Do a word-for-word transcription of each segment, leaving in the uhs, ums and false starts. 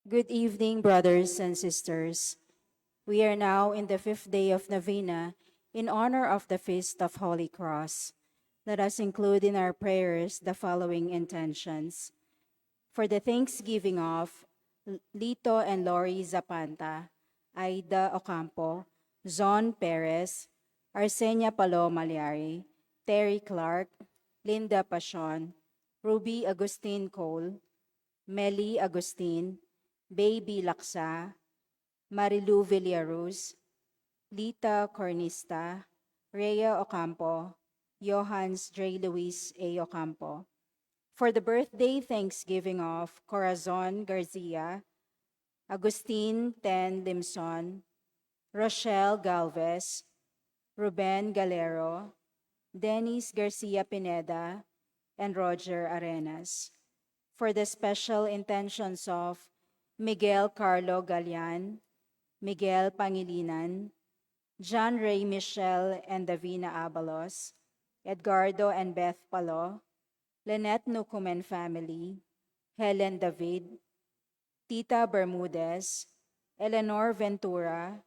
Good evening, brothers and sisters. We are now in the fifth day of Novena in honor of the Feast of Holy Cross. Let us include in our prayers the following intentions. For the thanksgiving of Lito and Lori Zapanta, Aida Ocampo, Zon Perez, Arsenia Palo Maliari, Terry Clark, Linda Pasion, Ruby Agustin Cole, Meli Agustin, Baby Laksa, Marilu Villaruz, Lita Cornista, Rhea Ocampo, Johannes J. Luis A. Ocampo. For the birthday thanksgiving of Corazon Garcia, Agustin Ten Limson, Rochelle Galvez, Ruben Galero, Dennis Garcia Pineda, and Roger Arenas. For the special intentions of Miguel Carlo Galian, Miguel Pangilinan, John Ray Michel and Davina Abalos, Edgardo and Beth Palo, Lynette Nucumen family, Helen David, Tita Bermudez, Eleanor Ventura,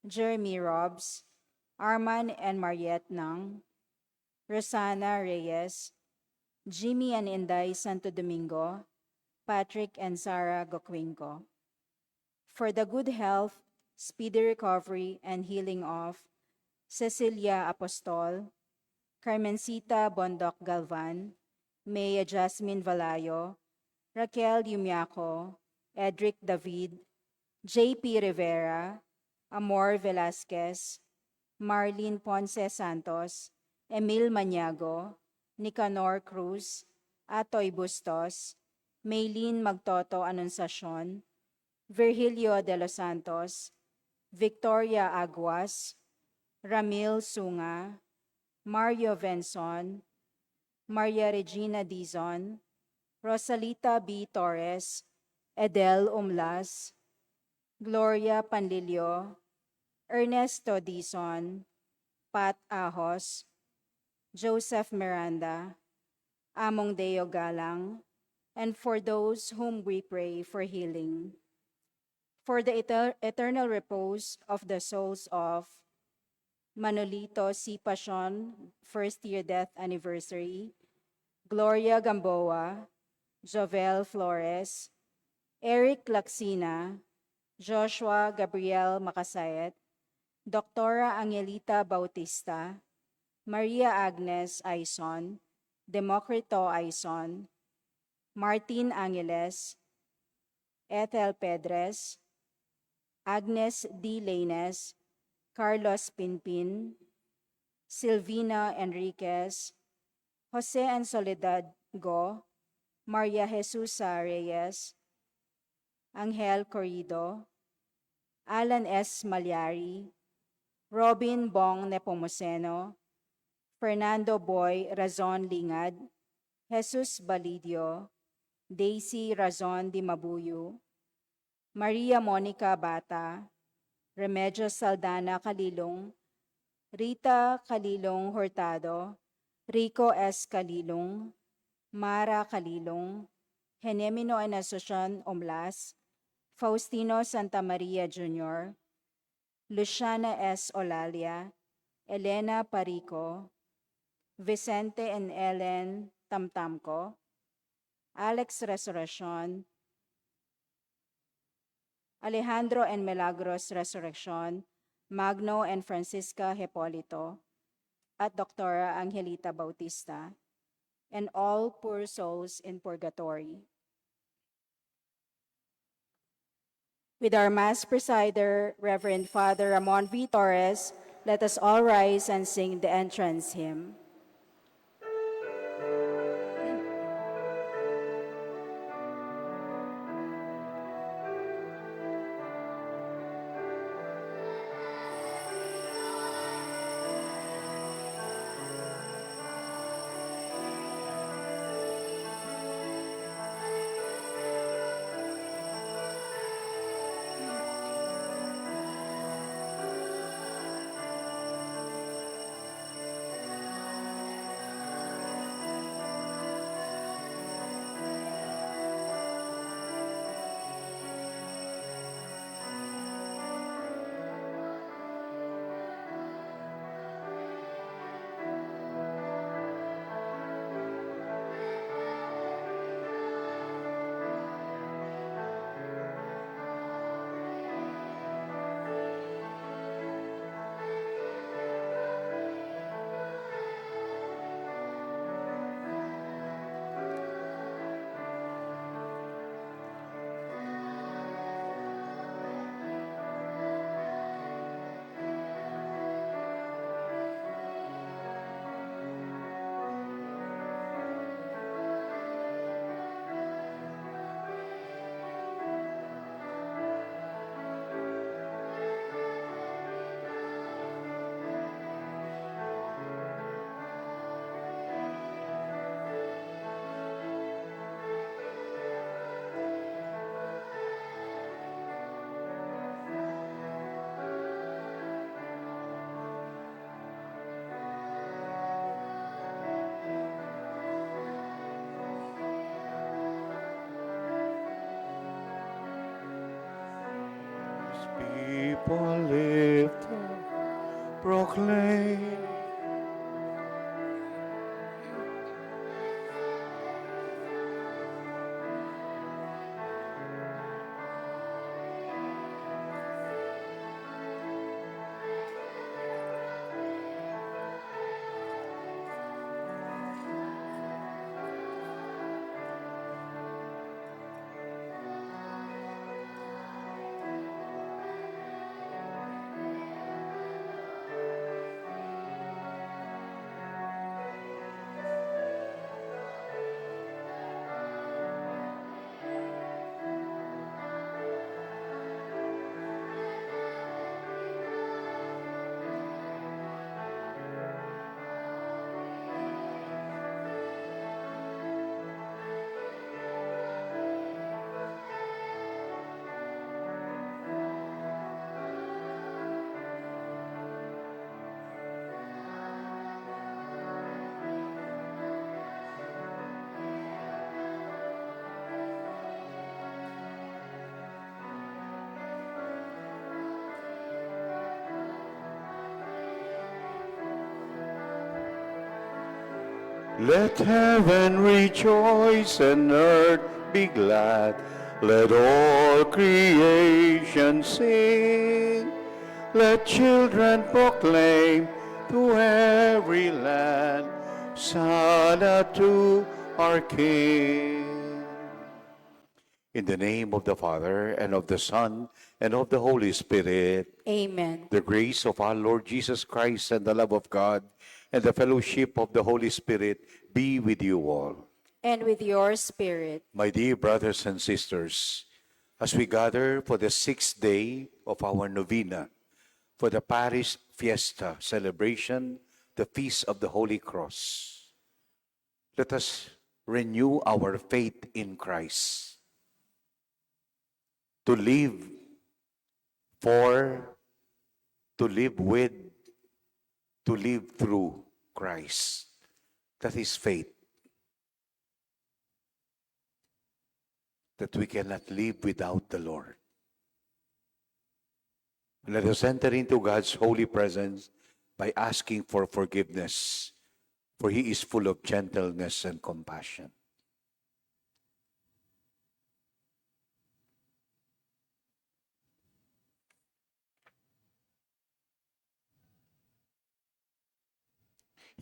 Jeremy Robs, Arman and Mariette Nang, Rosana Reyes, Jimmy and Inday Santo Domingo, Patrick and Sarah Gocuinco. For the good health, speedy recovery, and healing of Cecilia Apostol, Carmencita Bondoc Galvan, Maya Jasmine Valayo, Raquel Yumiaco, Edric David, J P Rivera, Amor Velasquez, Marlene Ponce Santos, Emil Maniago, Nicanor Cruz, Atoy Bustos, Maylene Magtoto Anunciacion, Virgilio de los Santos, Victoria Aguas, Ramil Sunga, Mario Venson, Maria Regina Dizon, Rosalita B. Torres, Edel Umlas, Gloria Panlilio, Ernesto Dizon, Pat Ahos, Joseph Miranda, Among Deo Galang, and for those whom we pray for healing. For the eter- eternal repose of the souls of Manolito C. Pasion, first year death anniversary, Gloria Gamboa, Jovel Flores, Eric Laxina, Joshua Gabriel Macasayet, Doctora Angelita Bautista, Maria Agnes Aison, Democrito Aison, Martin Angeles, Ethel Pedres, Agnes D. Laines, Carlos Pinpin, Silvina Enriquez, Jose and Soledad Go, Maria Jesusa Reyes, Angel Corrido, Alan S. Maliari, Robin Bong Nepomuceno, Fernando Boy Razon Lingad, Jesus Balidio, Daisy Razon Dimabuyu, Maria Monica Bata, Remedios Saldana Calilung, Rita Calilung Hurtado, Rico S. Calilung, Mara Calilung, Genemino and Asuncion Umlas, Faustino Santa Maria Junior, Luciana S. Olalia, Elena Parico, Vicente and Ellen Tamtamco, Alex Resurreccion, Alejandro and Milagros Resurreccion, Magno and Francisca Hipolito, at Doctora Angelita Bautista, and all poor souls in purgatory. With our Mass presider, Reverend Father Ramon V. Torres, let us all rise and sing the entrance hymn. Let heaven rejoice and earth be glad. Let all creation sing. Let children proclaim to every land, Hosanna to our King. In the name of the Father, and of the Son, and of the Holy Spirit. Amen. The grace of our Lord Jesus Christ, and the love of God, and the fellowship of the Holy Spirit be with you all. And with your spirit. My dear brothers and sisters, as we gather for the sixth day of our novena for the parish fiesta celebration, the Feast of the Holy Cross, let us renew our faith in Christ. To live for, to live with, to live through Christ. That is faith. That we cannot live without the Lord. Let us enter into God's holy presence by asking for forgiveness, for He is full of gentleness and compassion.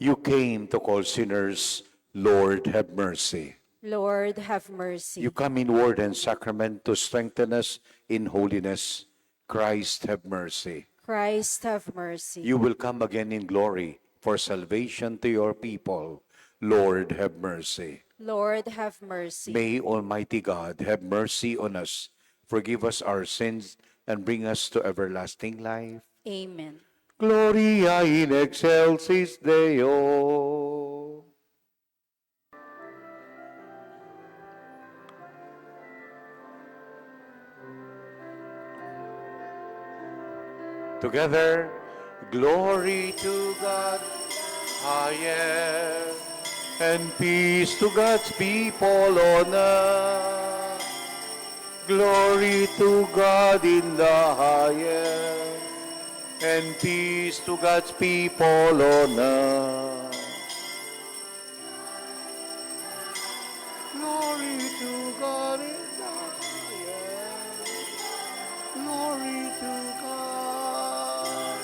You came to call sinners, Lord, have mercy. Lord, have mercy. You come in word and sacrament to strengthen us in holiness, Christ, have mercy. Christ, have mercy. You will come again in glory for salvation to your people, Lord, have mercy. Lord, have mercy. May Almighty God have mercy on us, forgive us our sins, and bring us to everlasting life. Amen. Gloria in excelsis Deo. Together, glory to God highest, and peace to God's people on earth. Glory to God in the highest, and peace to God's people on earth. Glory to God in the highest. Glory to God.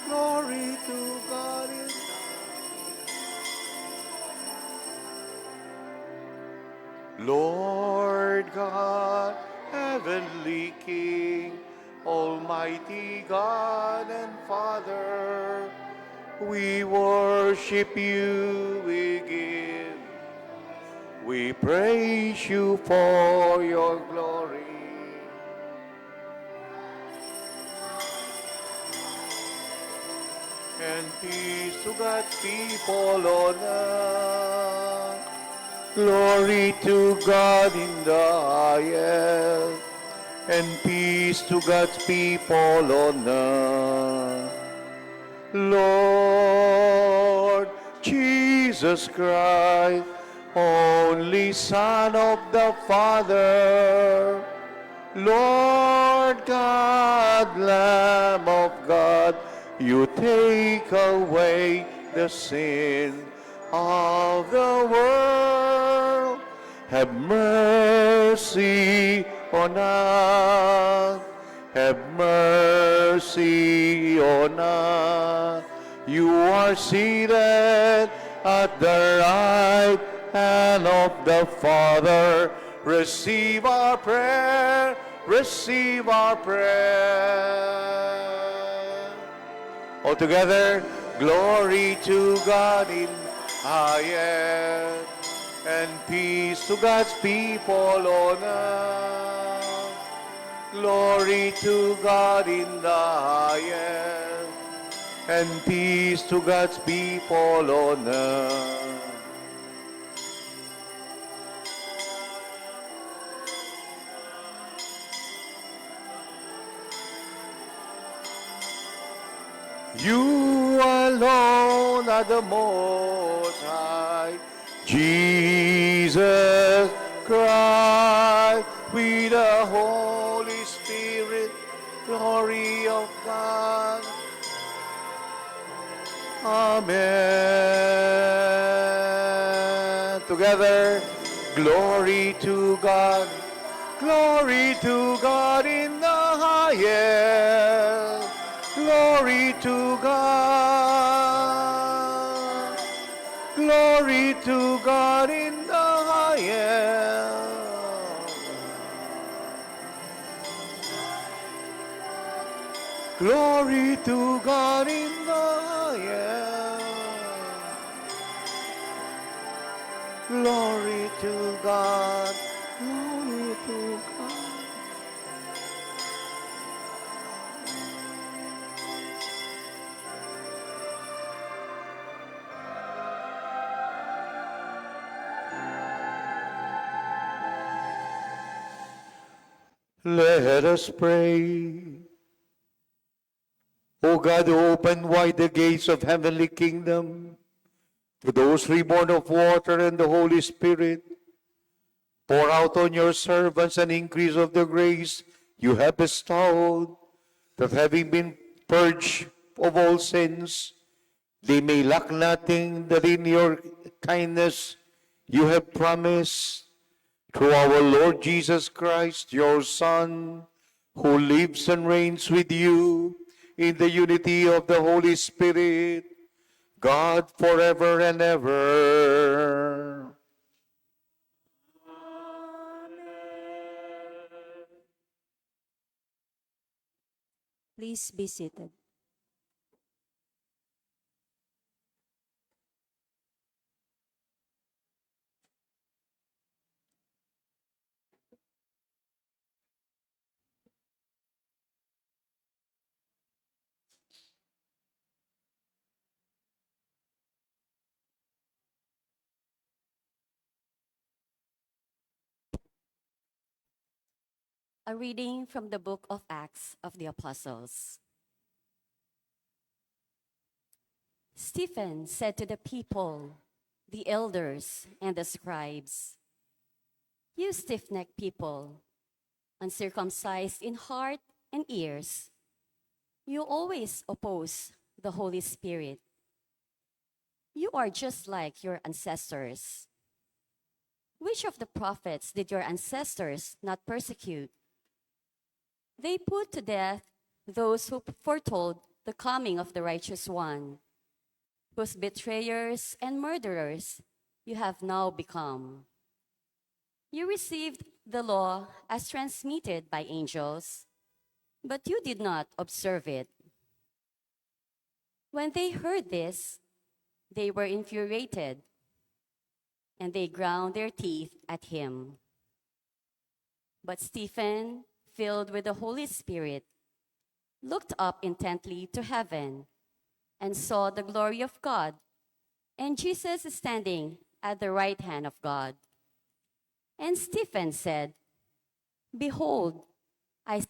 Glory to God in the highest. Lord God, heavenly King, Almighty God and Father, we worship you, we give, we praise you for your glory. And peace to God's people on earth. Glory to God in the highest, and peace to God's people on earth. Lord Jesus Christ, only Son of the Father, Lord God, Lamb of God, you take away the sin of the world. Have mercy on us. Have mercy on us. You are seated at the right hand of the Father. Receive our prayer. Receive our prayer. All together, glory to God in highest, and peace to God's people on earth. Glory to God in the highest, and peace to God's people on earth. You alone are the Most High, Jesus Christ, with the Holy Spirit, glory of God. Amen. Together, glory to God. Glory to God in the highest. Glory to God. Glory to God in the highest. Glory to God in the highest. Glory to God. Glory to God. Let us pray. O God, who open wide the gates of heavenly kingdom to those reborn of water and the Holy Spirit, pour out on your servants an increase of the grace you have bestowed, that having been purged of all sins, they may lack nothing that in your kindness you have promised. Through our Lord Jesus Christ, your Son, who lives and reigns with you in the unity of the Holy Spirit, God, forever and ever. Please be seated. A reading from the book of Acts of the Apostles. Stephen said to the people, the elders, and the scribes, "You stiff-necked people, uncircumcised in heart and ears, you always oppose the Holy Spirit. You are just like your ancestors. Which of the prophets did your ancestors not persecute? They put to death those who foretold the coming of the Righteous One, whose betrayers and murderers you have now become. You received the law as transmitted by angels, but you did not observe it." When they heard this, they were infuriated, and they ground their teeth at him. But Stephen, filled with the Holy Spirit, looked up intently to heaven and saw the glory of God and Jesus standing at the right hand of God. And Stephen said, "Behold, I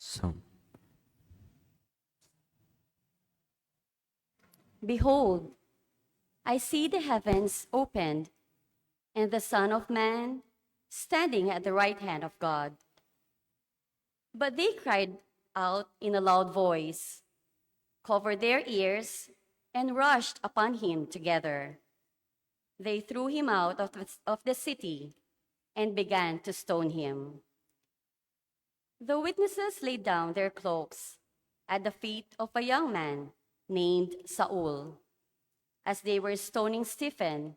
So, behold, I see the heavens opened, and the Son of Man standing at the right hand of God." But they cried out in a loud voice, covered their ears, and rushed upon him together. They threw him out of the, of the city and began to stone him. The witnesses laid down their cloaks at the feet of a young man named Saul. As they were stoning Stephen,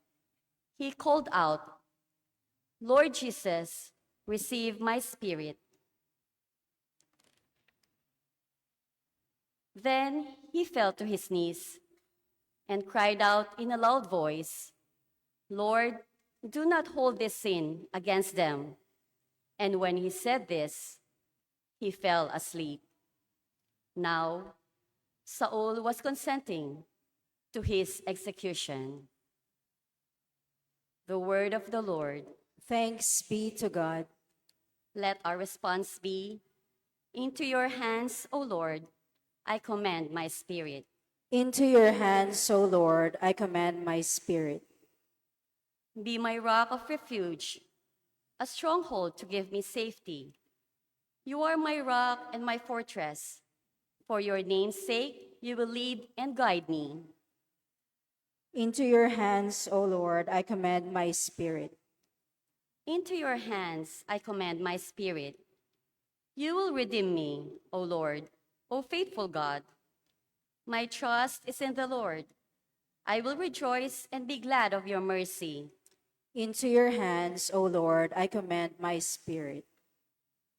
he called out, "Lord Jesus, receive my spirit." Then he fell to his knees and cried out in a loud voice, "Lord, do not hold this sin against them." And when he said this, he fell asleep. Now Saul was consenting to his execution. The word of the Lord. Thanks be to God. Let our response be, "Into your hands, O Lord, I commend my spirit." Into your hands, O Lord, I commend my spirit. Be my rock of refuge, a stronghold to give me safety. You are my rock and my fortress. For your name's sake, you will lead and guide me. Into your hands, O Lord, I commend my spirit. Into your hands I commend my spirit. You will redeem me, O Lord, O faithful God. My trust is in the Lord. I will rejoice and be glad of your mercy. Into your hands, O Lord, I commend my spirit.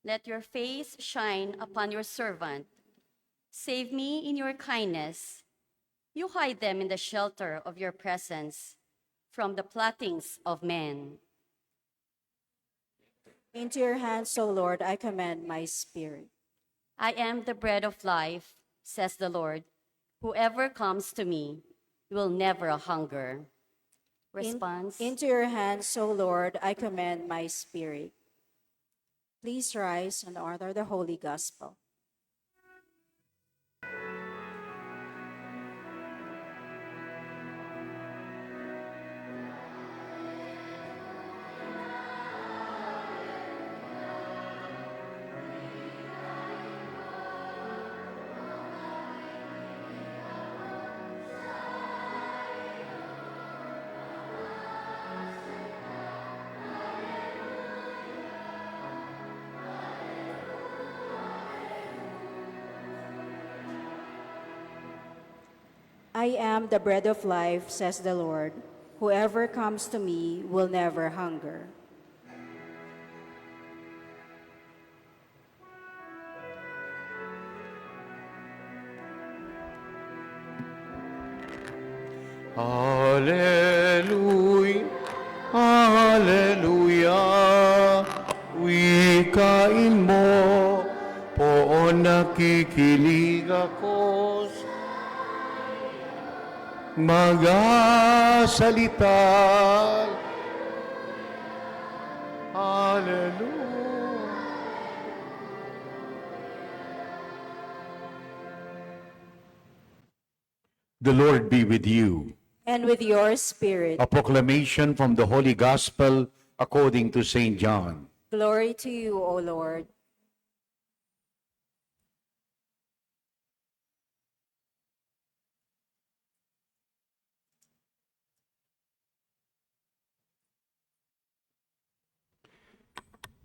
Let your face shine upon your servant. Save me in your kindness. You hide them in the shelter of your presence from the plottings of men. Into your hands, O Lord, I commend my spirit. I am the bread of life, says the Lord. Whoever comes to me will never hunger. In- Response. Into your hands, O Lord, I commend my spirit. Please rise and honor the Holy Gospel. I am the bread of life, says the Lord. Whoever comes to me will never hunger. Alleluia, alleluia. Wikain mo, poon nakikinig ako sa magasalita. Alleluia. The Lord be with you. And with your spirit. A proclamation from the Holy Gospel according to Saint John. Glory to you, O Lord.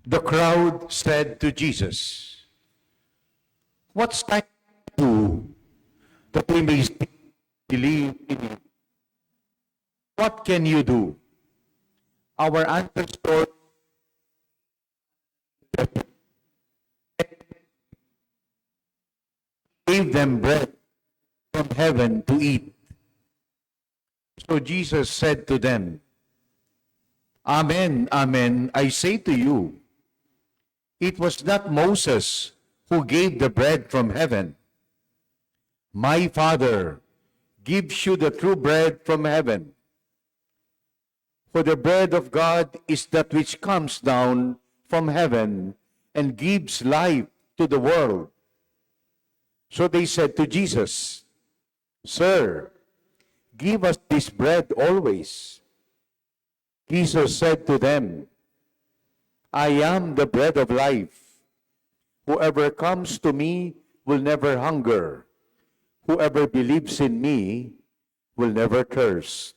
The crowd said to Jesus, "What sign do you do that we may see, believe in you? What can you do? Our ancestors gave them bread from heaven to eat." So Jesus said to them, "Amen, amen, I say to you, it was not Moses who gave the bread from heaven. My Father gives you the true bread from heaven. For the bread of God is that which comes down from heaven and gives life to the world." So they said to Jesus, "Sir, give us this bread always." Jesus said to them, "I am the bread of life. Whoever comes to me will never hunger. Whoever believes in me will never thirst."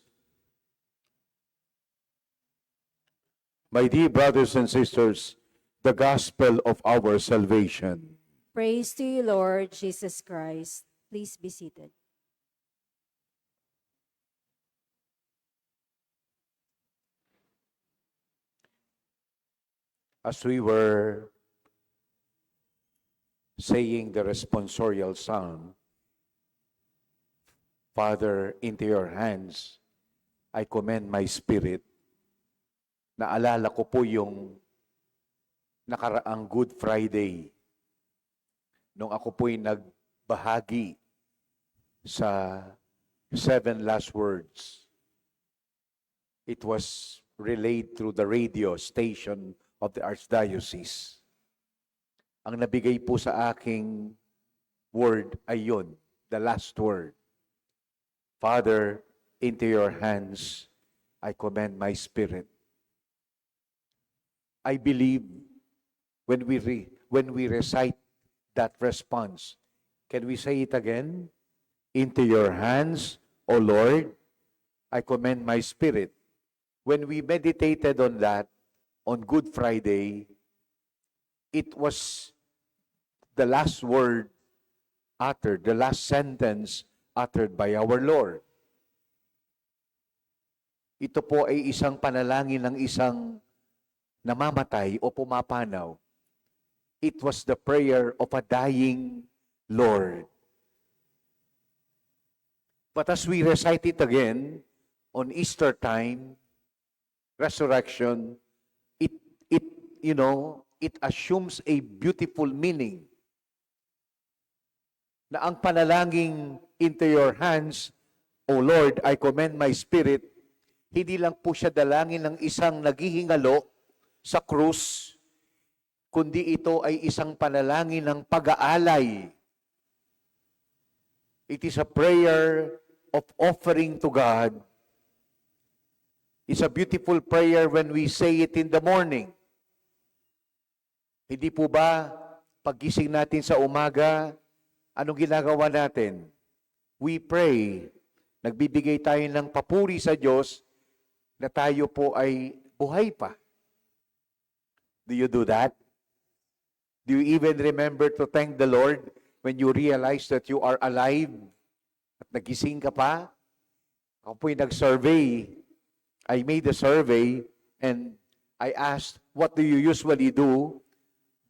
My dear brothers and sisters, the gospel of our salvation. Praise to you, Lord Jesus Christ. Please be seated. As we were saying the responsorial psalm, "Father, into your hands I commend my spirit," naalala ko po yung nakaraang Good Friday, nung ako po'y nagbahagi sa Seven Last Words. It was relayed through the radio station of the Archdiocese. Ang nabigay po sa aking word ay yun, the last word. "Father, into your hands I commend my spirit." I believe when we re-, when we recite that response, can we say it again? "Into your hands, O Lord, I commend my spirit." When we meditated on that on Good Friday, it was the last word uttered, the last sentence uttered by our Lord. Ito po ay isang panalangin ng isang namamatay o pumapanaw. It was the prayer of a dying Lord. But as we recite it again on Easter time, resurrection, it, it, you know, it assumes a beautiful meaning na ang panalangin, "Into your hands, O Lord, I commend my spirit," hindi lang po siya dalangin ng isang naghihingalo sa krus, kundi ito ay isang panalangin ng pag-aalay. It is a prayer of offering to God. It's a beautiful prayer when we say it in the morning. Hindi po ba, paggising natin sa umaga, anong ginagawa natin? We pray. Nagbibigay tayo ng papuri sa Diyos na tayo po ay buhay pa. Do you do that? Do you even remember to thank the Lord when you realize that you are alive at nagising ka pa? Ako po'y nag-survey. I made a survey and I asked, "What do you usually do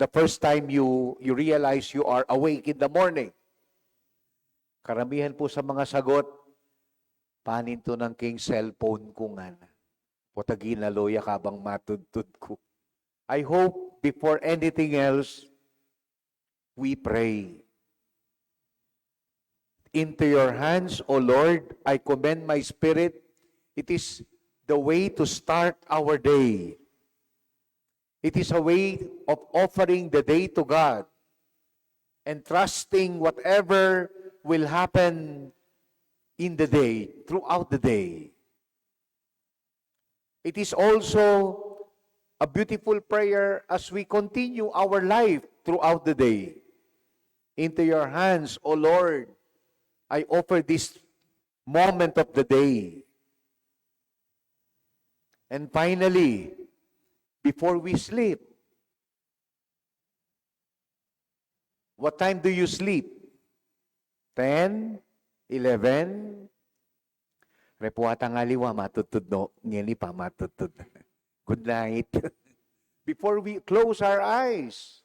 the first time you, you realize you are awake in the morning?" Karamihan po sa mga sagot, "Panintunan ke ing cellphone ku," ngana. "Pota ginalo ya kabang matudtud ku." I hope before anything else, we pray. "Into your hands, O Lord, I commend my spirit." It is the way to start our day. It is a way of offering the day to God and trusting whatever will happen in the day, throughout the day. It is also a beautiful prayer as we continue our life throughout the day. "Into your hands, O Lord, I offer this moment of the day." And finally, before we sleep, what time do you sleep? Ten? Eleven? Repu ata ng aliwa, matudtud no. Ngeni pa, matudtud. Good night. Before we close our eyes,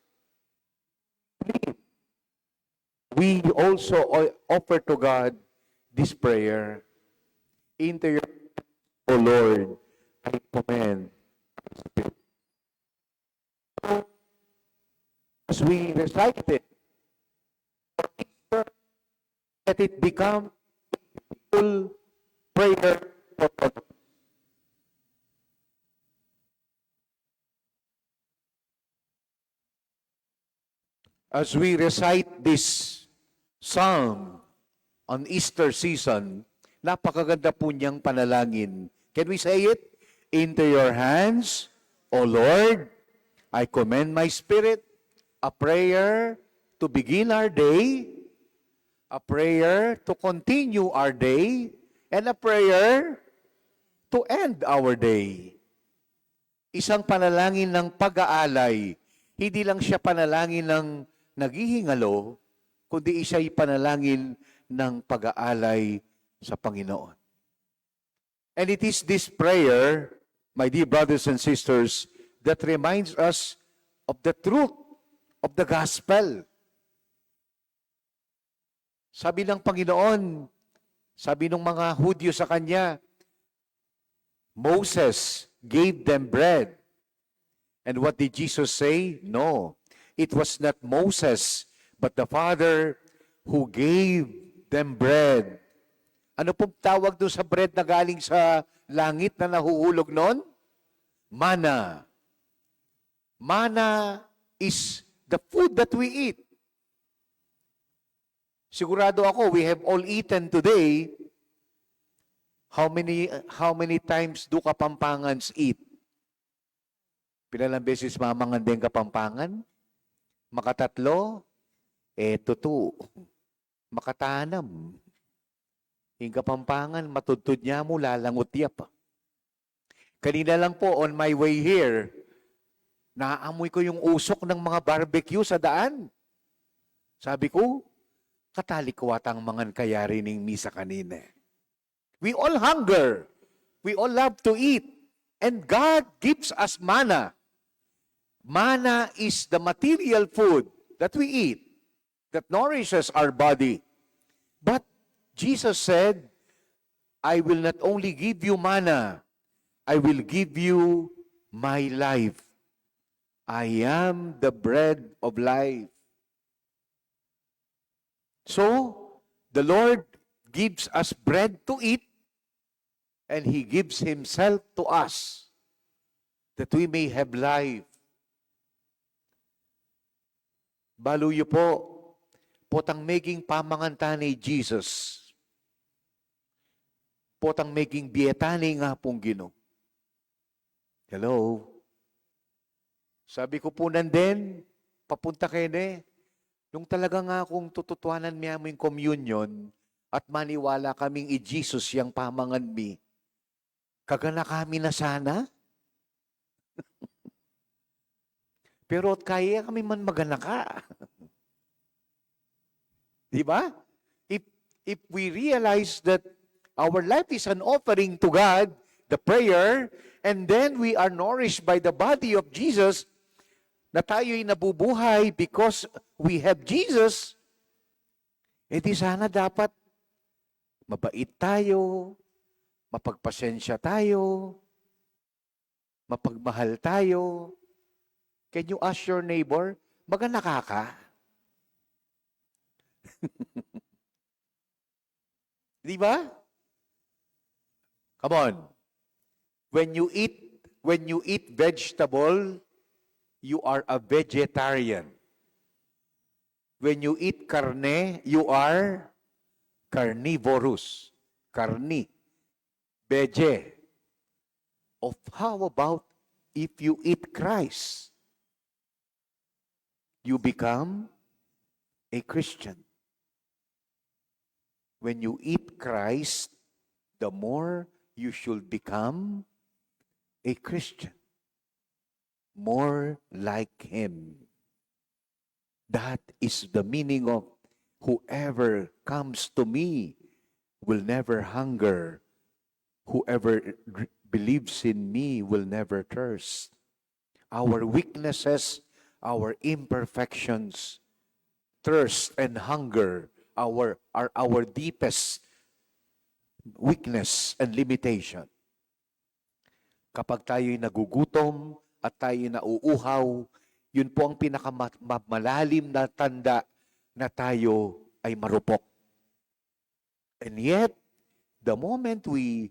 we also o-, offer to God this prayer. "Into your, O Lord, I commend." As we recite it, let it become a beautiful prayer for us. As we recite this psalm on Easter season, napakaganda po niyang panalangin. Can we say it? "Into your hands, O Lord, I commend my spirit." A prayer to begin our day, a prayer to continue our day, and a prayer to end our day. Isang panalangin ng pag-aalay. Hindi lang siya panalangin ng naghihingalo, kundi siya'y panalangin ng pag-aalay sa Panginoon. And it is this prayer, my dear brothers and sisters, that reminds us of the truth of the gospel. Sabi ng Panginoon, sabi ng mga Hudyo sa kanya, "Moses gave them bread." And what did Jesus say? No, it was not Moses, but the Father who gave them bread. Ano pong tawag doon sa bread na galing sa langit na nahuhulog noon? Manna. Manna is the food that we eat. Sigurado ako, we have all eaten today How many, how many times do Kapampangans eat? Pila lang beses mamangan deng Kapampangan? Makatatlo? E, tutu. Makatanam. Ing Kapampangan, matudtud ya mu, lalangut ya pa. Kanina lang po, on my way here, naamoy ko yung usok ng mga barbecue sa daan. Sabi ko, "Katalik ko atang mangan kaya rin ning misa kanina." We all hunger. We all love to eat. And God gives us manna. Manna is the material food that we eat, that nourishes our body. But Jesus said, "I will not only give you manna, I will give you my life. I am the bread of life." So, the Lord gives us bread to eat, and He gives Himself to us that we may have life. Balu yu po, potang meging pamangan tane i Jesus, potang meging bie tane ing Apung Ginu. Hello? Sabi ku pu nandin, papunta kene, nung talaga nga kung tututuanan mi mu ing communion at maniwala kaming i Jesus yang pamangan mi, kaganaka mi na sana? Pero at kaya kami man maganaka. Di ba? If, if we realize that our life is an offering to God, the prayer, and then we are nourished by the body of Jesus, na tayo'y nabubuhay because we have Jesus, e di sana dapat mabait tayo, mapagpasensya tayo, mapagmahal tayo. Can you ask your neighbor, "Maganaka ka?" Di ba? Come on. When you eat, when you eat vegetable, you are a vegetarian. When you eat karne, you are carnivorous. Karni. Veje. Of, how about if you eat Christ? You become a Christian. When you eat Christ, the more you should become a Christian, more like Him. That is the meaning of, "Whoever comes to me will never hunger. Whoever r-, believes in me will never thirst." Our weaknesses, our imperfections, thirst and hunger, our, are our deepest weakness and limitation. Kapag tayo'y nagugutom at tayo'y nauuhaw, yun po ang pinaka-, ma-, malalim na tanda na tayo ay marupok. And yet, the moment we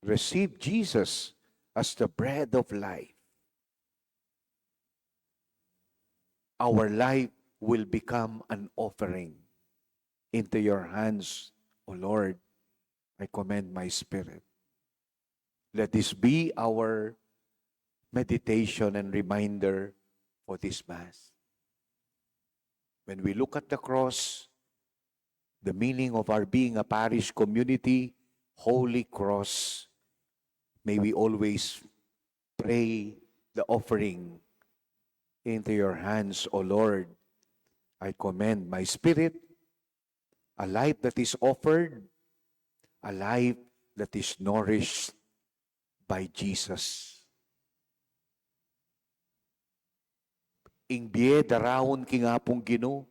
receive Jesus as the bread of life, our life will become an offering. Into your hands, O Lord, I commend my spirit. Let this be our meditation and reminder for this Mass. When we look at the cross, the meaning of our being a parish community, Holy Cross, may we always pray the offering. Into your hands, O Lord, I commend my spirit. A life that is offered, a life that is nourished by Jesus. Ing bie daraun king Apung Ginu,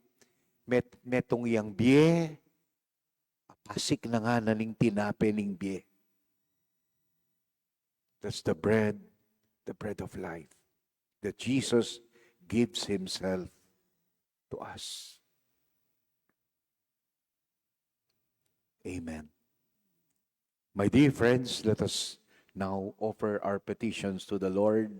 met-, metung yang bie, apasik na ngana ning tinape ning bie. That's the bread, the bread of life, that Jesus gives Himself to us. Amen. My dear friends, let us now offer our petitions to the Lord.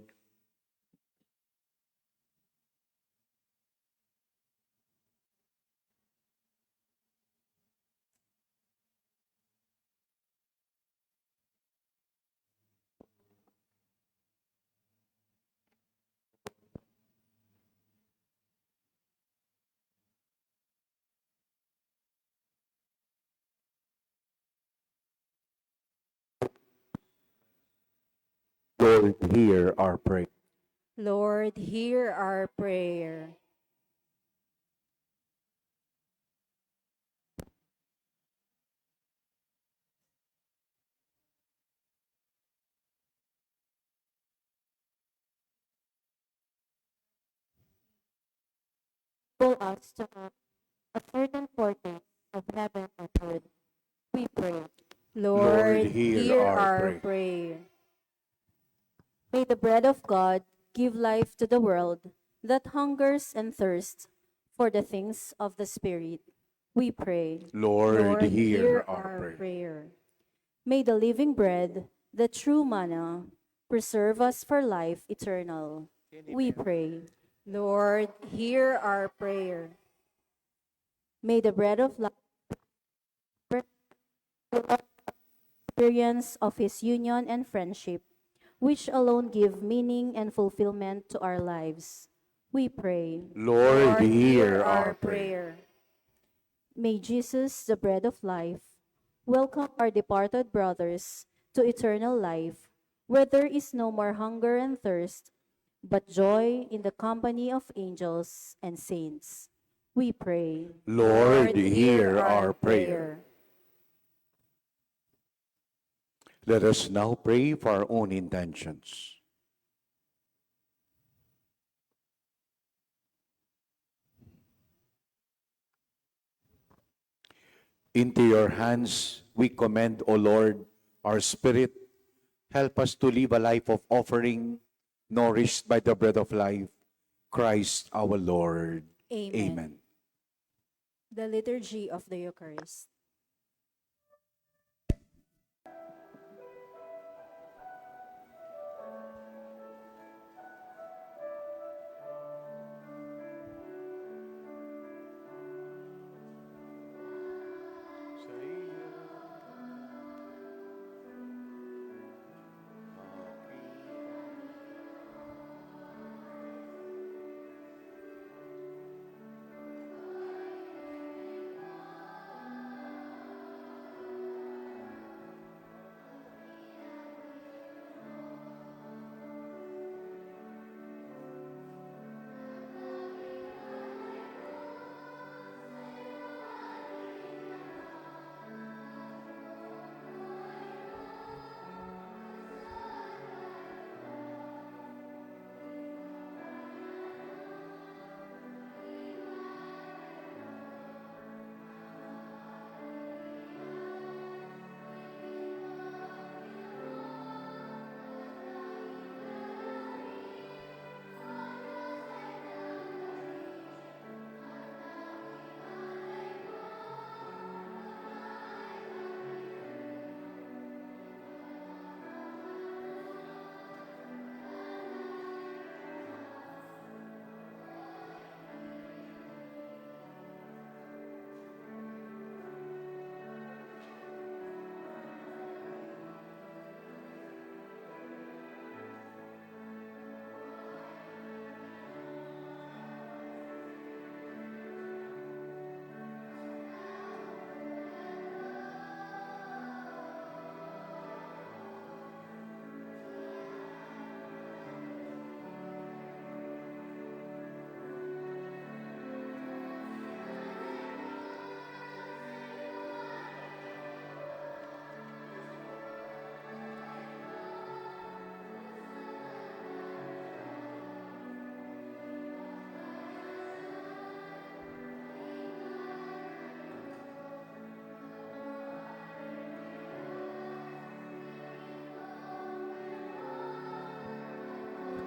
Lord, hear our prayer. Lord, hear our prayer. Enable us to have a certain foretaste of heaven and earth, we pray. Lord, hear our prayer. May the bread of God give life to the world that hungers and thirsts for the things of the Spirit, we pray. Lord, hear our prayer. May the living bread, the true manna, preserve us for life eternal, we pray. Lord, hear our prayer. May the bread of life experience of His union and friendship, which alone give meaning and fulfillment to our lives, we pray. Lord, hear our prayer. May Jesus, the bread of life, welcome our departed brothers to eternal life, where there is no more hunger and thirst, but joy in the company of angels and saints, we pray. Lord, hear our prayer. Let us now pray for our own intentions. Into your hands we commend, O Lord, our spirit. Help us to live a life of offering, nourished by the bread of life, Christ our Lord. Amen. The Liturgy of the Eucharist.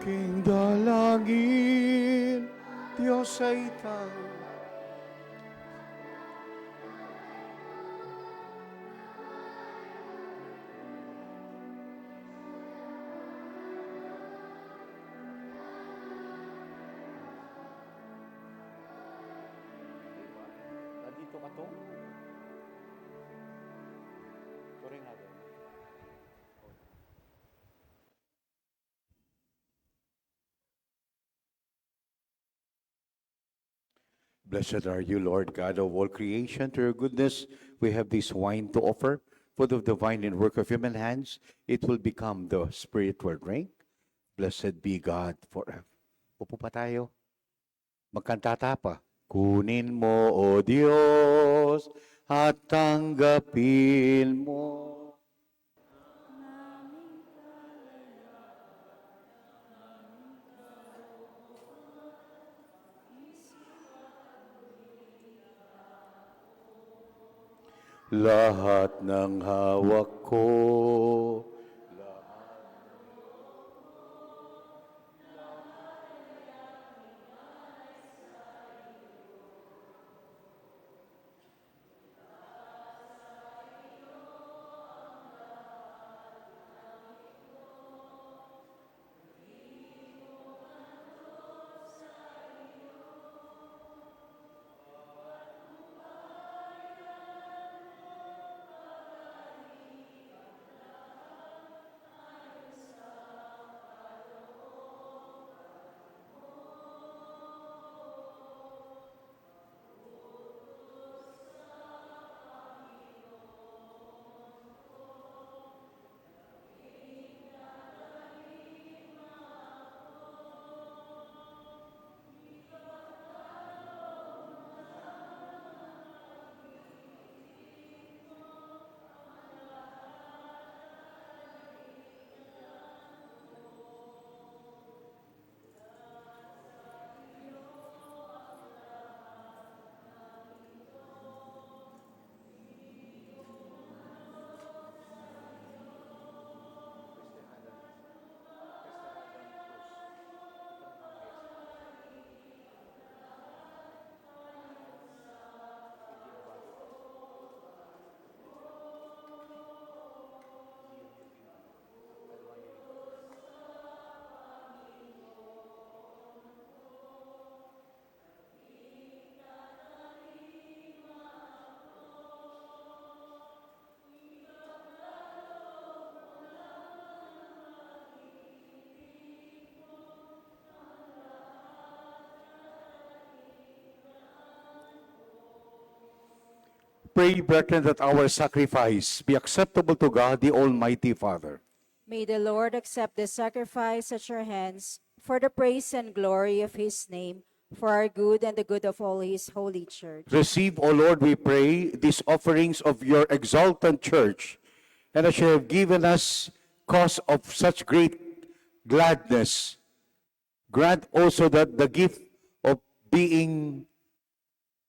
King dalangin, Dios ay tau. Nandito ka, Tong? Turing natin. Blessed are you, Lord God of all creation. Through your goodness, we have this wine to offer food of the vine and work of human hands, it will become the spiritual drink. Blessed be God forever. Upo pa tayo. Magkanta ta pa. Kunin mo, O Diyos, at tanggapin mo. Lahat ng hawak ko, Pray, brethren, that our sacrifice be acceptable to God, the Almighty Father. May the Lord accept the sacrifice at your hands for the praise and glory of his name, for our good and the good of all his holy church. Receive, O Lord, we pray, these offerings of your exultant church, and as you have given us cause of such great gladness, grant also that the gift of being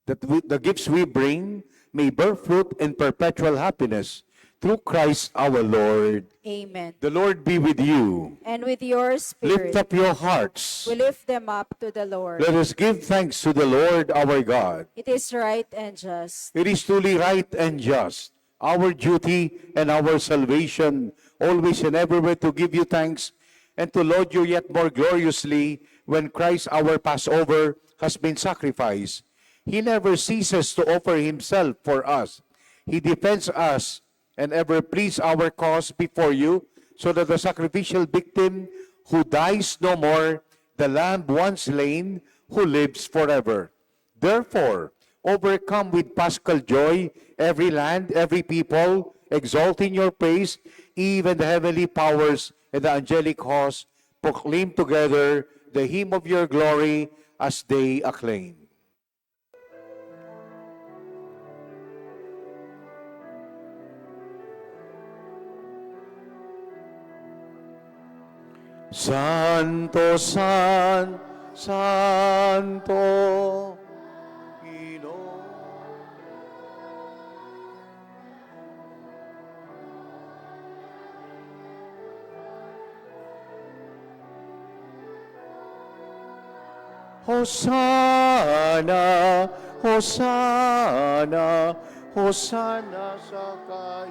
that we, the gifts we bring may bear fruit in perpetual happiness through Christ our Lord. Amen. The Lord be with you. And with your spirit. Lift up your hearts. We lift them up to the Lord. Let us give thanks to the Lord our God. It is right and just. It is truly right and just, our duty and our salvation, always and everywhere to give you thanks and to laud you yet more gloriously when Christ our Passover has been sacrificed. He never ceases to offer himself for us. He defends us and ever pleads our cause before you, so that the sacrificial victim who dies no more, the Lamb once slain, who lives forever. Therefore, overcome with paschal joy, every land, every people, exult in your praise, even the heavenly powers and the angelic host proclaim together the hymn of your glory as they acclaim. Santo, san, santo, Ginu. Hosanna, Hosanna, Hosanna sa kai.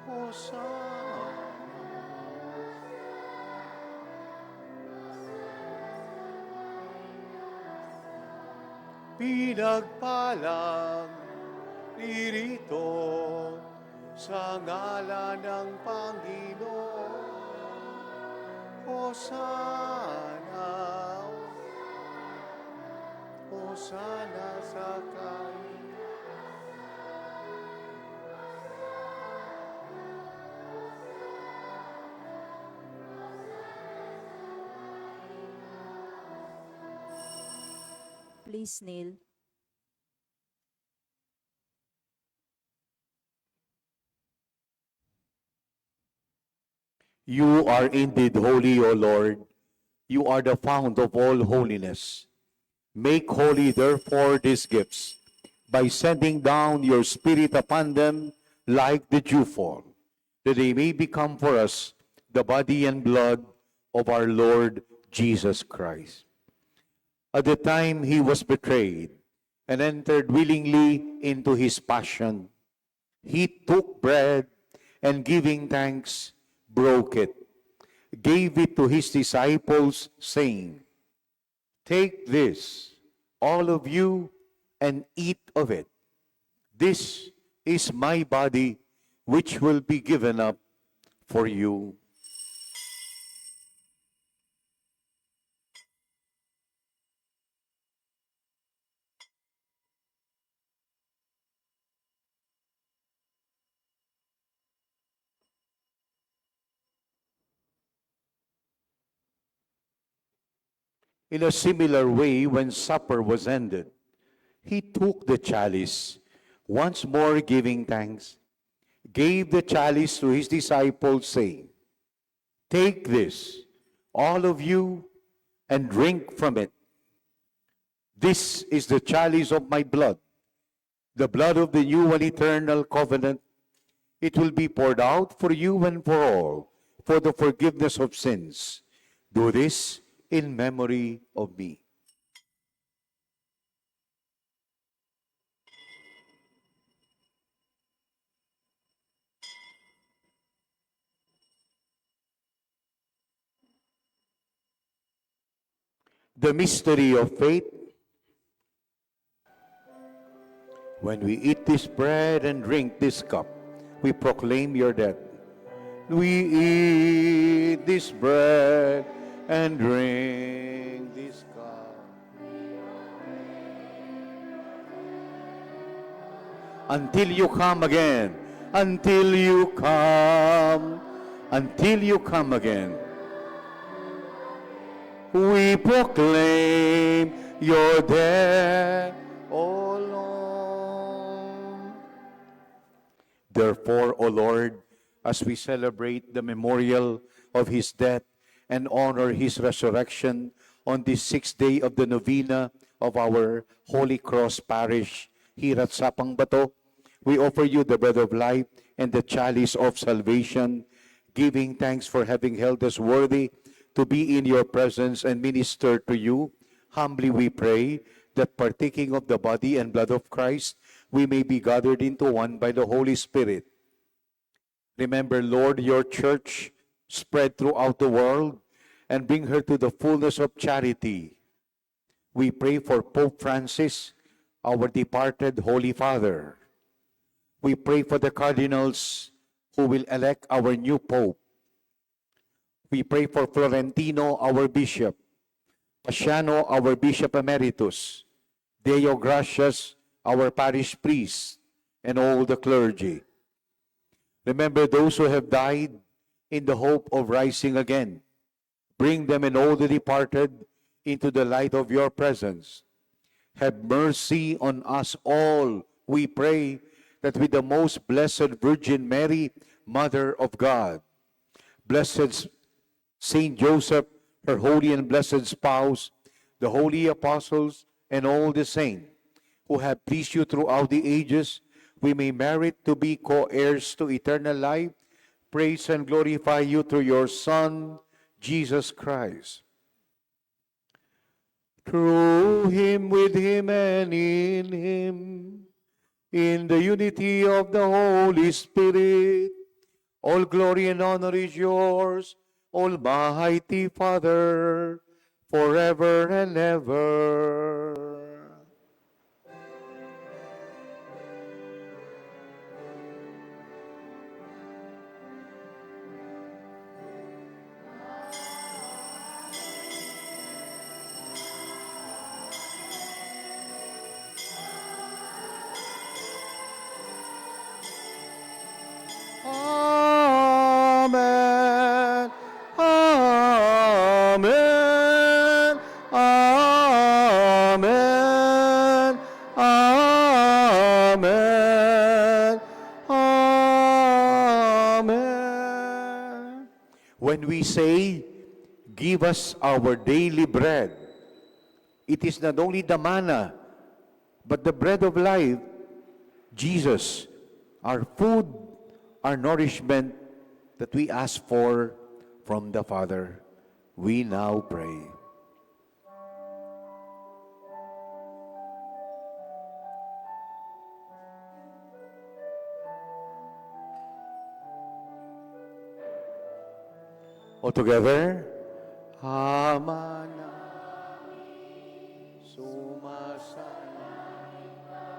Hosanna. Pinagpalang ririto sa ngalan ng Panginoon. Hosanna, Hosanna sa kai. Please kneel. You are indeed holy, O Lord. You are the fount of all holiness. Make holy, therefore, these gifts by sending down your Spirit upon them like the dewfall, that they may become for us the body and blood of our Lord Jesus Christ. At the time he was betrayed and entered willingly into his passion, he took bread and, giving thanks, broke it, gave it to his disciples, saying, "Take this, all of you, and eat of it. This is my body, which will be given up for you." In a similar way, when supper was ended, he took the chalice, once more giving thanks, gave the chalice to his disciples, saying, "Take this, all of you, and drink from it. This is the chalice of my blood, the blood of the new and eternal covenant. It will be poured out for you and for all for the forgiveness of sins. Do this in memory of me." The mystery of faith. When we eat this bread and drink this cup, we proclaim your death. We eat this bread and drink this cup. Until you come again. Until you come. Until you come again. We proclaim your death, O Lord. Therefore, O Lord, as we celebrate the memorial of his death and honor his resurrection on this sixth day of the novena of our Holy Cross Parish here at Sapang Bato, we offer you the bread of life and the chalice of salvation, giving thanks for having held us worthy to be in your presence and minister to you. Humbly we pray that, partaking of the body and blood of Christ, we may be gathered into one by the Holy Spirit. Remember, Lord, your church spread throughout the world and bring her to the fullness of charity. We pray for Pope Francis, our departed Holy Father. We pray for the cardinals who will elect our new Pope. We pray for Florentino, our bishop, Paciano, our bishop emeritus, Deo Gracias, our parish priest, and all the clergy. Remember those who have died in the hope of rising again. Bring them and all the departed into the light of your presence. Have mercy on us all, we pray, that with the most blessed Virgin Mary, Mother of God, blessed Saint Joseph, her holy and blessed spouse, the holy apostles, and all the saints who have pleased you throughout the ages, we may merit to be co-heirs to eternal life, praise and glorify you through your Son, Jesus Christ. Through him, with him, and in him, in the unity of the Holy Spirit, all glory and honor is yours, Almighty Father, forever and ever. Amen. Amen. Amen. We say, "Give us our daily bread." It is not only the manna, but the bread of life, Jesus, our food, our nourishment that we ask for from the Father. We now pray. All together. Ama namin, sumasalangit ka,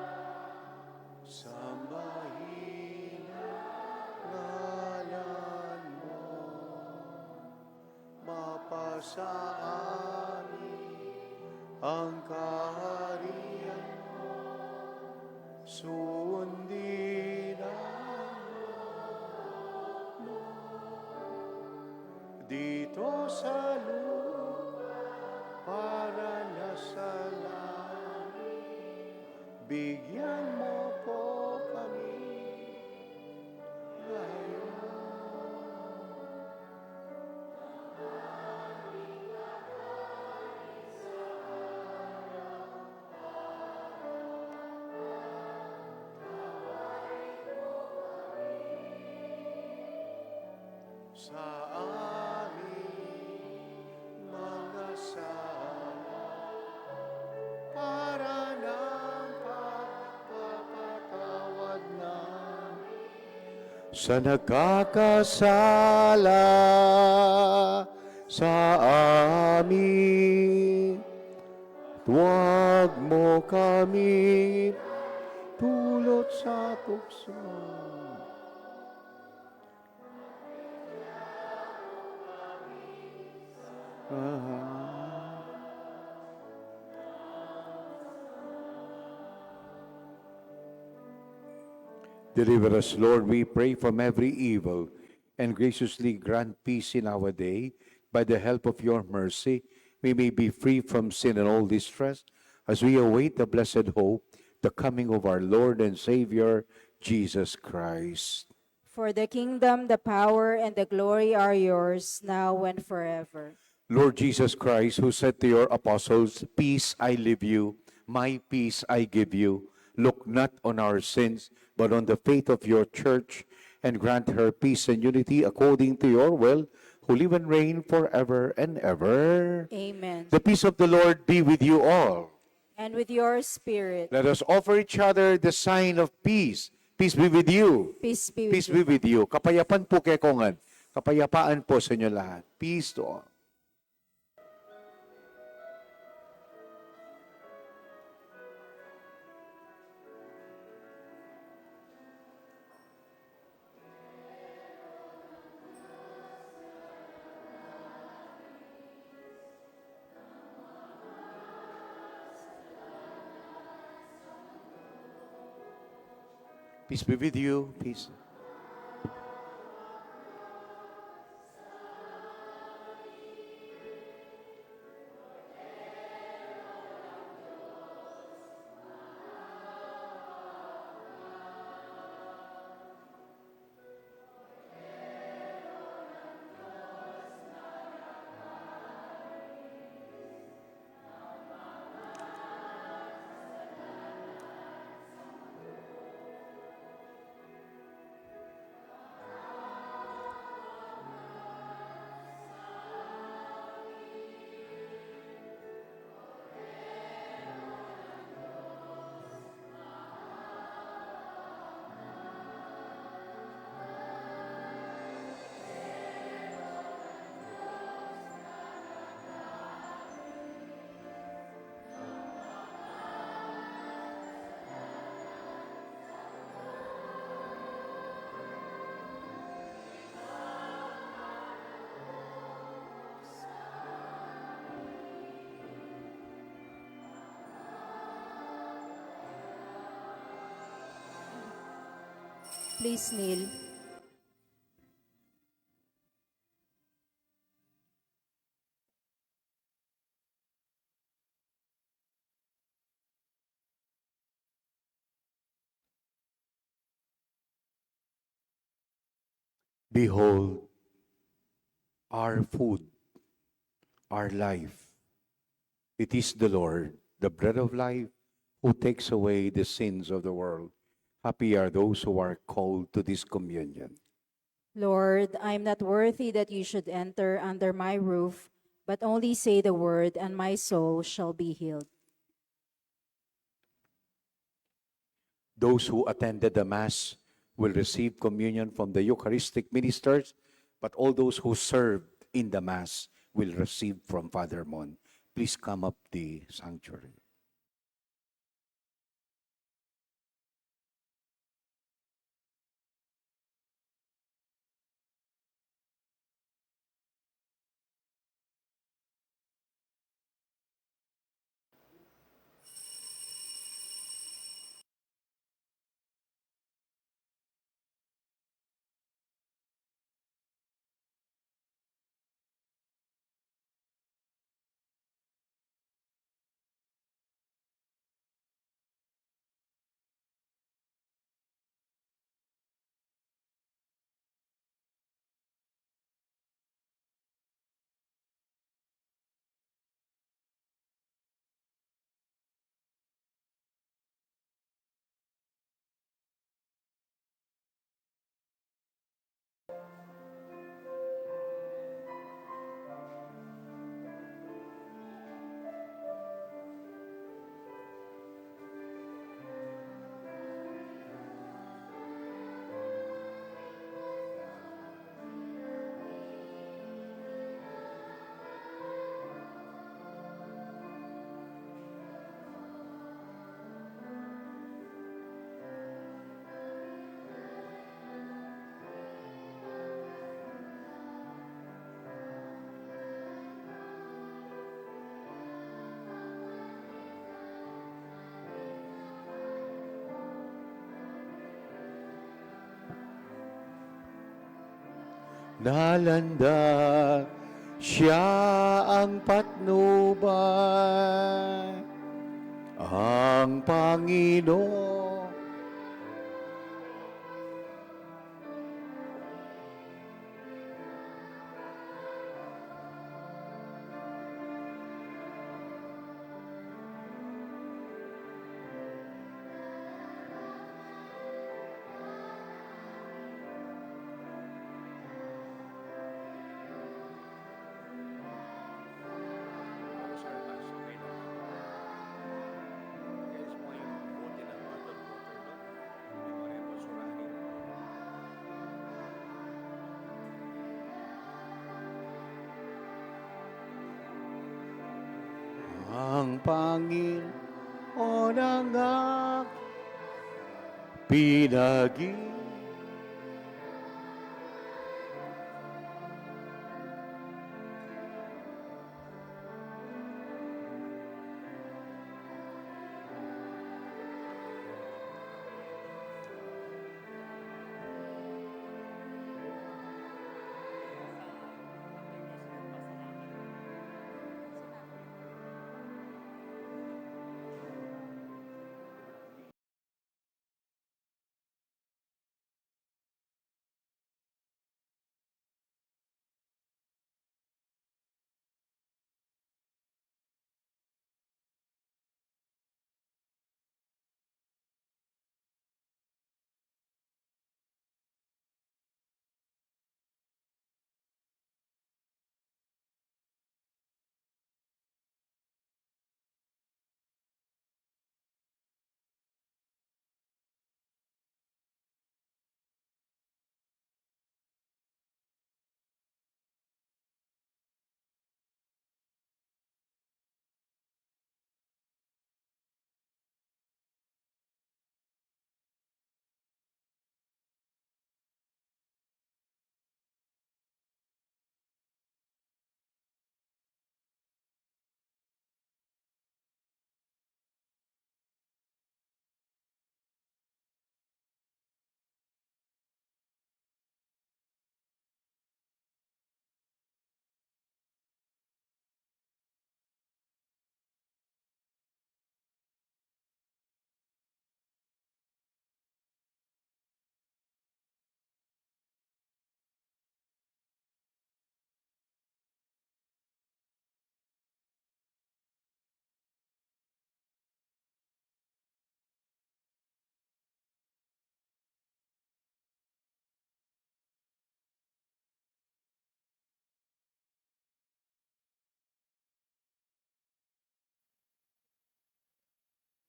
sambahin ang ngalan mo, mapasa amin ang kaharian mo, sundin ang loob mo dito sa lupa para na sa langit. Bigyan mo po kami ngayon. Sa aming mga sala, para ng pagpapatawad namin sa nagkakasala sa amin. Huwag mo kami dulot sa tukso. Deliver us, Lord, we pray, from every evil, and graciously grant peace in our day. By the help of your mercy, we may be free from sin and all distress as we await the blessed hope, the coming of our Lord and Savior, Jesus Christ. For the kingdom, the power, and the glory are yours, now and forever. Lord Jesus Christ, who said to your apostles, "Peace I leave you, my peace I give you," look not on our sins, but on the faith of your church, and grant her peace and unity according to your will, who live and reign forever and ever. Amen. The peace of the Lord be with you all. And with your spirit. Let us offer each other the sign of peace. Peace be with you. Peace be with you. Peace be with you. Kapayapan pu kekongan. Kapayapaan po sa inyo lahat. Peace to all. Peace be with you. Peace. Please kneel. Behold, our food, our life. It is the Lord, the bread of life, who takes away the sins of the world. Happy are those who are called to this communion. Lord, I am not worthy that you should enter under my roof, but only say the word, and my soul shall be healed. Those who attended the Mass will receive communion from the Eucharistic ministers, but all those who served in the Mass will receive from Father Mon. Please come up the sanctuary. Nalanda siya ang patnubay, ang Panginoon. Ang Panginoon ang aking pinag-i-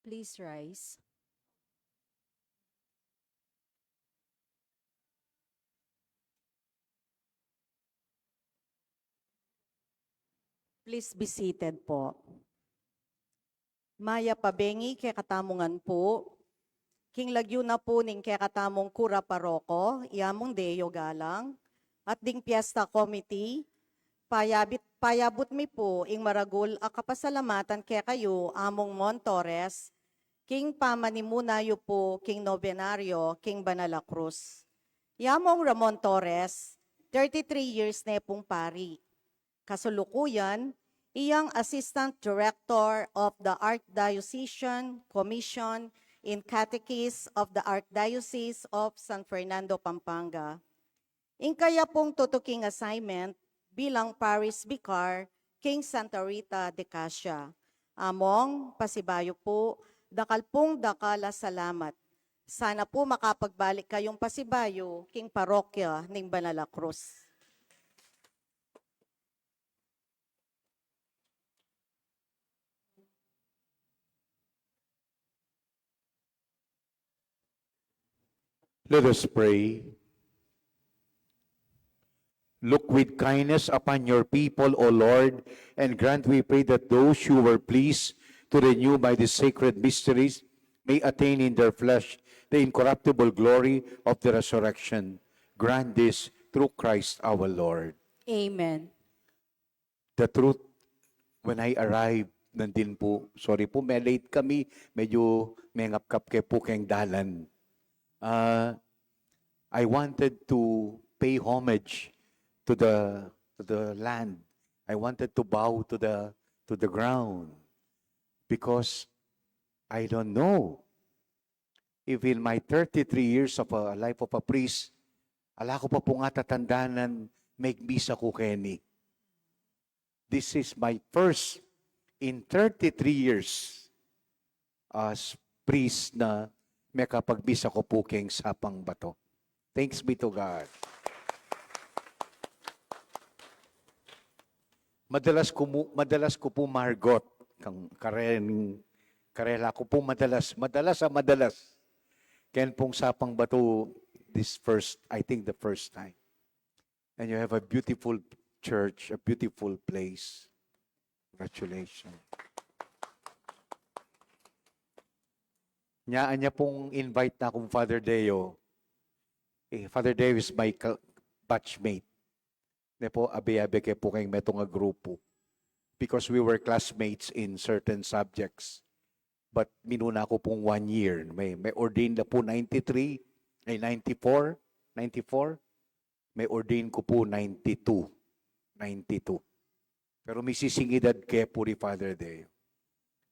Please rise. Please be seated po. Mayap a bengi kekatamung ampo, king lagyu na pu ning kekatamung kura paroko, i Among Deo Galang, at ding Fiesta Committee, payabit, payabut mi pu ing maragul a kapasalamatan kekayu, Among Mon Torres, king pamanimuna yu pu king nobenaryo king Banal a Cruz. I Among Ramon Torres, thirty-three years ne pung pari. Kasalukuyan, iyang Assistant Director of the Archdiocesan Commission in Catechist of the Archdiocese of San Fernando, Pampanga. Ing kaya pung tutuking assignment bilang Parish Vicar king Santa Rita de Casia. Among, pasibayu pu, dakal pung dakal a salamat. Sana pu makapagbalik kayung pasibayu king parokya ning Banal a Cruz. Let us pray. Look with kindness upon your people, O Lord, and grant, we pray, that those you were pleased to renew by the sacred mysteries may attain in their flesh the incorruptible glory of the resurrection. Grant this through Christ our Lord. Amen. The truth, when I arrived, nandin po, sorry po, me-late kami, medyo mengapkap ke po keng dalan. Ah, I wanted to pay homage to the, to the land. I wanted to bow to the, to the ground because I don't know if in my thirty-three years of a life of a priest, ala ku pa pung atatandanan, megmisa ku keni. This is my first in thirty-three years as priest na mekapagmisa ku pu keng sapang bato. Thanks be to God. Madalas ku mu-, madalas ku pu margot, kang karen, karela ku pu madalas, madalas a madalas. Ken pung sapang bato, this first, I think the first time. And you have a beautiful church, a beautiful place. Congratulations. Nya, anya pung invite na kung Father Deo. Eh, Father Deo is my cl-, batchmate. Ne po, abe-abe ke po keng metung a grupu. Because we were classmates in certain subjects. But minuna ku pung one year. May, may ordained na po ninety-three, ay, ninety-four, ninety-four. May ordain ku pu ninety-two, ninety-two. Pero misising edad ke pu ri Father Deo.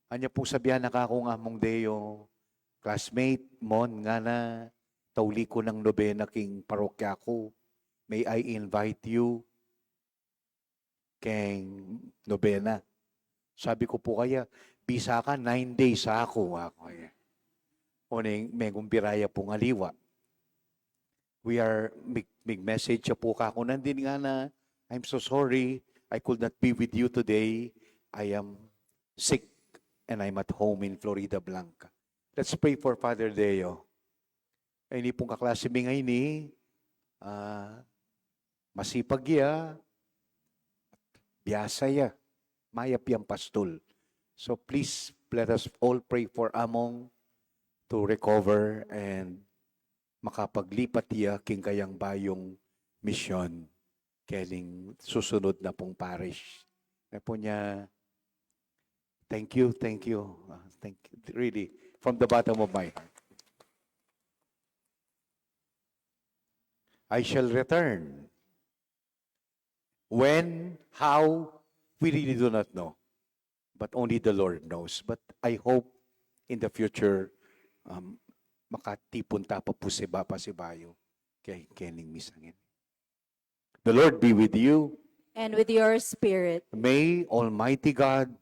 Anya pung sabian na ka kung Among Deo, classmate, Mon, ngana, tauli ku nang nobena king parokya ku. May I invite you keng nobena? Sabi ku pu kaya, bisa ka, nine days aku, aku kaya. Oneng, mengumbira ya pung aliwa. We are, mig-, mig-message ya pu kaku nandin ngana, "I'm so sorry, I could not be with you today. I am sick and I'm at home in Floridablanca." Let's pray for Father Deo. Ini pung kaklase mi ngeni, ah, masipag ya, biasa ya, mayap yang pastul. So please, let us all pray for Among to recover and makapaglipat ya king kayang bayung misyon, kening susunod na pung parish. Kaya po niya, thank you, thank you. Ah, thank you, really, from the bottom of my heart. I shall return. When, how, we really do not know. But only the Lord knows. But I hope in the future, um, makatipun ta pa pu siba-, pasibayu keng, kening misa ngeni. The Lord be with you. And with your spirit. May Almighty God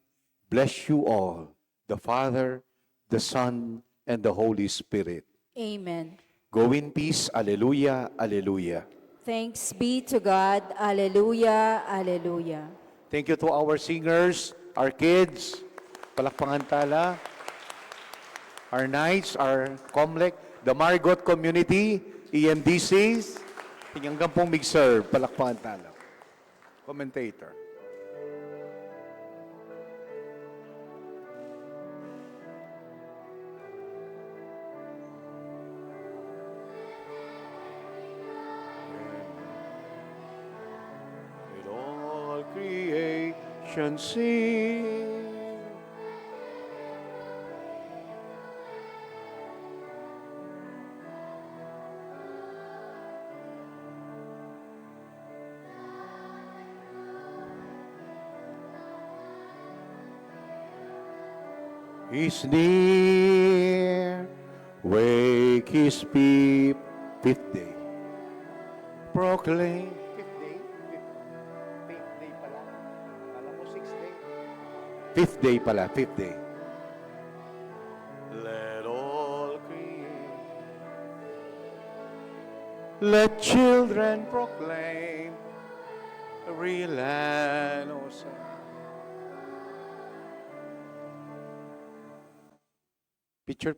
bless you all, the Father, the Son, and the Holy Spirit. Amen. Go in peace. Alleluia, alleluia. Thanks be to God. Alleluia, alleluia. Thank you to our singers, our kids. Palakpakan ta la. Our knights, our COMELEC, the Marigot community, E M D Cs, ing anggang pung mig-serve, palakpakan tala. Commentator. Let all creation sing. Is near, wake his people. Fifth day. Proclaim. Fifth day? Fifth, fifth day pala. Kala ko sixth day. Fifth day pala, fifth day. Let all creation, let children proclaim, every land, Hosanna. Picture